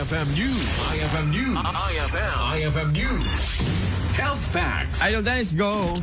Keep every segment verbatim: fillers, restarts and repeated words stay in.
I F M News. I F M News. I F M. I F M News. Health Facts. Idol Dennis, go.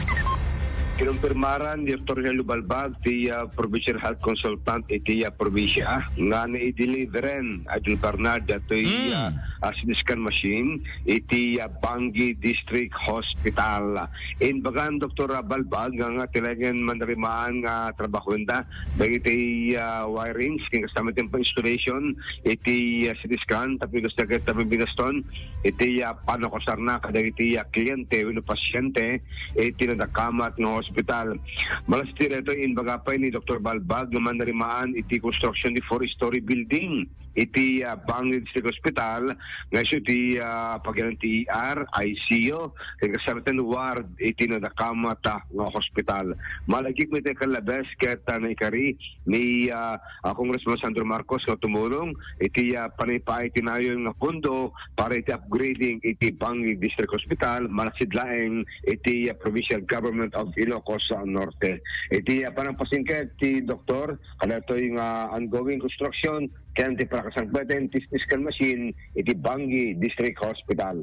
Kinumpirmaran ni Doktor Helio Balbag, ti, ah, provincial health consultant iti, ah, probinsya, nga naideliveran, Idol Bernard, datoy, Mm. ah, ah, C T scan machine iti, ah, Bangui District Hospital. Imbagan, Doktor Balbag, nga, nga ti laengen manrimaan nga trabahoenda dagiti, ah, wirings, ken kasta met ti installation iti, ah, C T scan, tapno kasta ket, tapno binaston iti, ah, pannakausarna kadagiti, ah, kliente wenno pasiente iti nadakamat nga hospital. Malaksid daytoy, imbaga pay ni Doktor Balbag nga manrimaan iti construction ti four-story building iti, ah, Bangui District Hospital, nga isu ti, ah, pagyanan ti E R, I C U, ken kasta met ti ward iti nadakamat, ah, nga hospital. Malagip met ti kallabes ket, ah, naikari ni, ah, ah, Congressman Sandro Marcos nga tumulong iti, ah, panangpaay ti nayon nga pondo para iti upgrading iti Bangui District Hospital, malaksid laeng iti, ah, Provincial Government of Ilocos, ah, Norte. Iti, ah, panangpasingked ti doktor kadatoy nga ongoing construction ken ti panakasangpeten ti C T scan machine iti Bangui District Hospital.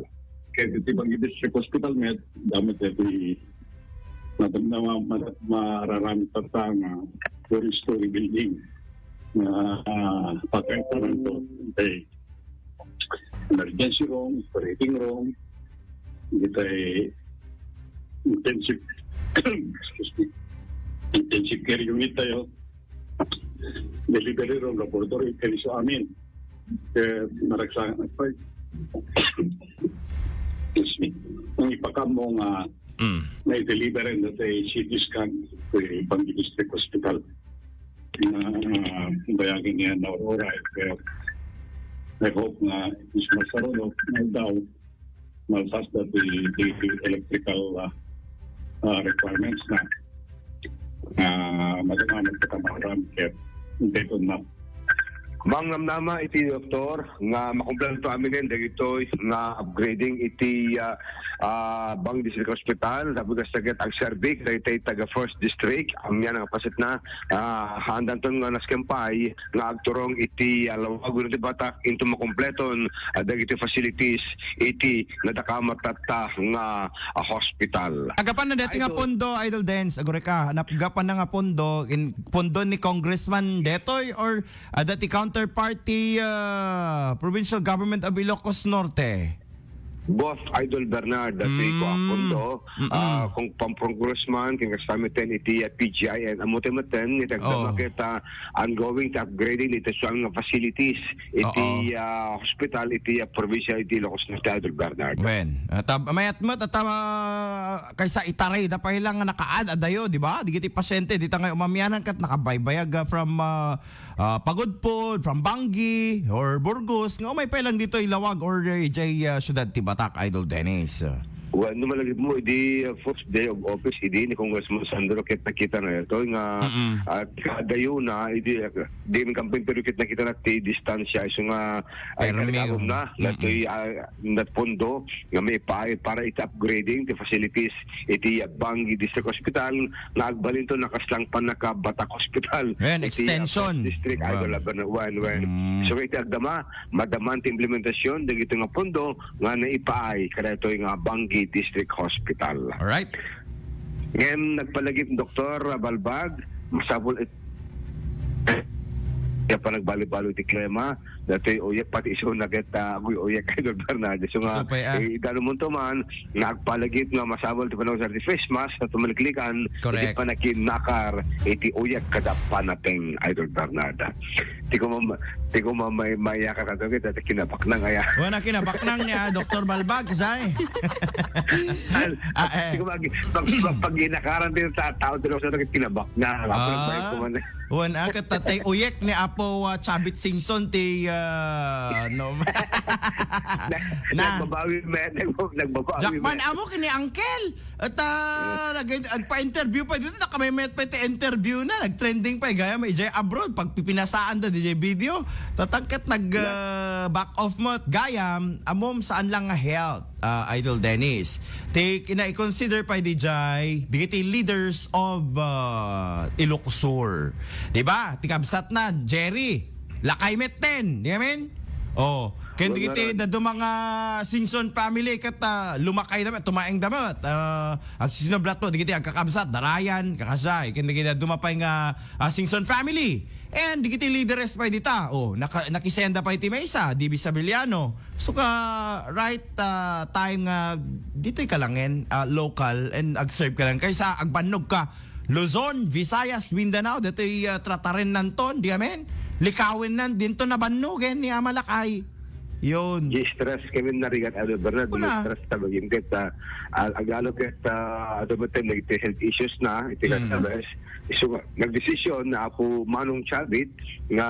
Ket iti Bangui District Hospital met, damo met iti ma-, ma-, ma-, mararamid tatta nga four-story building nga, ah, pagkaiparan to. Okay. Emergency room, operating room, iti intensive, excuse me, intensive care unit tayo. Delivery room, laboratory, ken isu amin. Eh, naragsangan, ay. Excuse me. Ang ipakam mo nga Mm. na-deliver na sa C T scan sa Bangui District Hospital. Na, ah, bayagan niya na Aurora. Kaya, I hope nga, is masarunod, no doubt, malpas da ti, ti, ti electrical, ah, ah, requirements na, ah, madama nagpatamaran ket inteton na. Mangnamnama iti doktor nga makumpleto aminen dagitoy nga upgrading iti, ah, ah, Bangui District Hospital, tapno kasta ket agserbi dagiti taga First District, amian nga paset na, ah, haandanton nga nasken pay nga agturong iti, ah, lawag wenno ti batak inton makumpleton, ah, dagiti facilities iti nadakamat tatta nga, ah, hospital. Agapan na dati nga Idol. Pondo, Idol Dens, agureka, nagapan na nga pondo, in, pondo ni Congressman detoy or, ah, dati counterparty, ah, Provincial Government of Ilocos Norte? Both, Idol Bernard, dati Mm. ko a pondo, Mm-mm. ah, kung pang-congressman, ken kasta met ten iti, ah, P G I N, ammo ti met ten, iti agdama Oh. ket, ah, ongoing ti upgrading iti suan nga facilities iti, Oo. ah, hospital, iti, ah, probinsya iti Ilocos Norte, Idol Bernard. Wen, at, ah, mayat met, at, ah, kaysa itarayda pay lang nga nakaad-adayo, di ba? Digiti pasyente, dita nga umamianan ket nakabaybayag, ah, from, ah, ah, Pagudpud, from Bangui, or Burgos, nga umay pay lang ditoy lawag or, eh, ijay, ah, syudad ti Batak, Idol Dennis. Well, no malagip mo, idi, uh, first day of office, idi ni Congressman Sandro ket nakita na ito nga, Mm-mm. ah, kadayona, idi, ah, di ni kamping pero ket nakita na ti distansya, isu nga, ay, Permi, kaligagom na, mm-mm. Datoy, ah, nagpondo, nga maipaay para iti upgrading ti facilities, iti, ah, Bangui District Hospital, nga agbalinto nakaslang pannakabatak hospital, Ayan, iti, ah, extension. First District, Idol Wow. Laban, wen, wen. Mm. So, iti agdama, madaman ti implementasyon, dagito nga pondo, nga naipaay kadaytoy nga Bangui District Hospital. Alright. Ngem nagpalagip Doktor Balbag, masapul it-, ya pa nagbalo-balo ti klima, datoy uyak pati isu na ket, ah, aguy uyak kay Doktor Bernardo. So nga, Isu pay, ah. Eh, dano mo to man, nga agpalagip nga masapul ti panausar ti face mask, at tumaliklikan, Correct. Iti panakinakar, iti uyak kada panateng, Idol Bernarda. Ti ko mam-, ti ko mam-, may, mayakar ka to, kita, kinabaknang, aya. Wala kinabaknang niya, Doktor Balbag, say. Al-, Ah, eh. Ti ko mag-, pag, pag, pag inakaran din sa tao, ti ko sa kinabaknang. Ako, Ah. Nagbayad ko man. Wan, ah, ket tatay uyek ni Apo, ah, Chavit Singson ti, ah, no. Na, Na. Nagbabawi, me-, nagba-, nagbabawi, Jackman, me. Amo kini Uncle. At, ah, nag-, nagpa-interview pa dito, nakamemet pa iti interview na, nag-trending pa, eh, gayam, ijay abroad, pagpipinasaan da, D J video. Tatangkat nag, Na. Ah, back off mo, at gayam, amom saan lang nga health, ah, Idol Dennis. Ti kina-consider pa, D J, digiti leaders of, ah, Ilocos Sur. Di ba? Ti kabsat na, Jerry. Lakay met ten, di amin? Oh, Ken dagiti dadduma nga Singson family ket, ah, lumakay da met, tumaeng da met. Ah, agsisinublat po dagiti agkakabsat, da Ryan, kakasdiay. Ken dagiti dadduma pay nga, ah, Singson family. And dagiti leaders pay dita, oh, naka-, nakisenda pay ti maysa, D B Sabiliano. So ka right, ah, time nga ditoy kalangen, ah, local and agserve ka lang kaysa agbannog ka Luzon, Visayas, Mindanao, ditoy, ah, trataren nanton, di amen? Likawen nan, dinto nabannogen ni Amalakay. Yun. Di-stress kami na rigat, ano, Bernard, Kuna. Di-stress ta bagim ket, ah, ag-, agalo ket, ah, ano ba tayo, nag-health issues na, iti Mm. Chavez. So, nagdesisyon na Apo Manong Chavit nga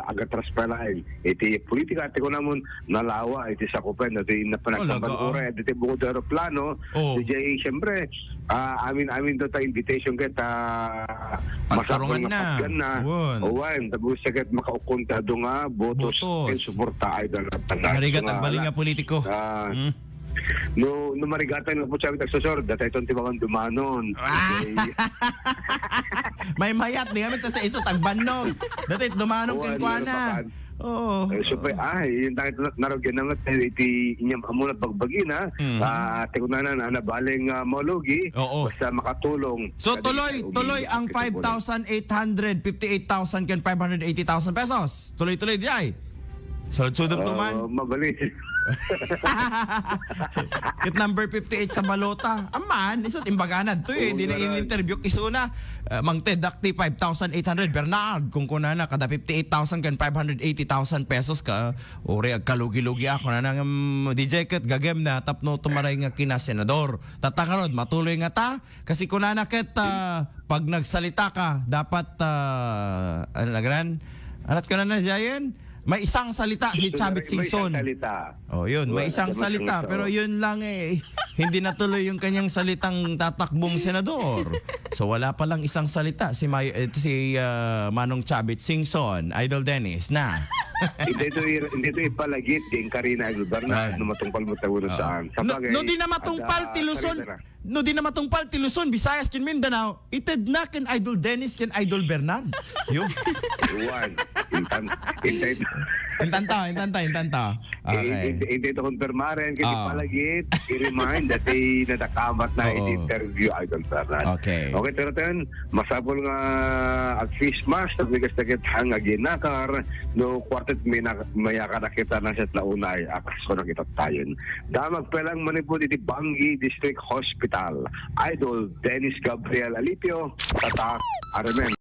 agatras pa laeng iti politika, ti kunamon, nalawa iti sakupen, iti Talaga, ah. Napanagpabagura, iti bukod aeroplano, Oh. Di jay, siyempre, ah, amin-amin to ta invitation ket, ah, masapul Pagtarungan nga na. Patgan na. Wen. Wen, tapos sa ket makaukkon ta adu nga botos Botos. Ken suporta ay dala. Narigat So, agbalin ala. Nga politiko. Ah, Hmm. no, no marigatan nga po siya, tagsosor, datay ton ti mga dumanon. Ah! Okay. May mayat, di kami ta sa iso, tagbannog. Datay dumanon Wen, kenkuana. Ano pa kan? Oo. Eh, so, pa, ah, yung tangit na, narugyan na nga, eh, iti inyam amo na bagbagi na, Mm. ah, ti kunana na, na baling, ah, maulugi, Oo. Basta makatulong. So, Kada tuloy, isa, tuloy umiingat ang kita po lang. Five thousand eight hundred, fifty-eight thousand ken five hundred eighty thousand pesos. Tuloy-tuloy di ay. Sulod-sulod Ah, tuman. Mabali. Ket number fifty-eight sa balota. Aman, isut imbaganad to eh. Oo, Di na nga. In-interview kisuna. Ah, Mang Ted, dakti five thousand eight hundred. Bernard, kung kunana, kada fifty-eight thousand ken five hundred eighty thousand pesos ka, uri agkalugi-lugi ako na nang, um, D J ket gagem na tapno tumaray nga kina senador. Tatangarod, matuloy nga ta. Kasi kunana ket, ah, pag nagsalita ka, dapat, ah, ano na ganan? Anat kunana, Jayen? May isang salita si Chavit Singson. May isang salita. Oh, yun. May isang salita, pero yun lang eh. Hindi natuloy yung kanyang salitang tatakbong senador. So, wala pa lang isang salita si May-, eh, si, ah, Manong Chavit Singson, Idol Dennis, na. Hindi ito i-, hindi ito ipalagit, di karina, Idol Bernard, Ah. No matungpal mo tayo na Ah. saan. No, no di na matungpal, ti Luzon. No di na matungpal ti Luzon, Visayas, ken Mindanao, ited na ken Idol Dennis, ken Idol Bernard. Yo. Juan, intan-, intan-, Intanta, intanta, intanta. Okay. Hindi, hindi ito konfirmaren, kasi Ah. Palagit, i-remind, dati nadakamat na Oo. Iti interview, Idol Bernard. Okay. Okay, pero ten, masapul nga ag-face mask, tapos ket hang aginakar, no, kwartet may na-, mayakar na kita na sa tlaunay, akas ko nakita tayo. Damag pa lang manipod iti Banggi District Hospital. Idol Dennis Gabriel Alipio, Tatak, Aramen.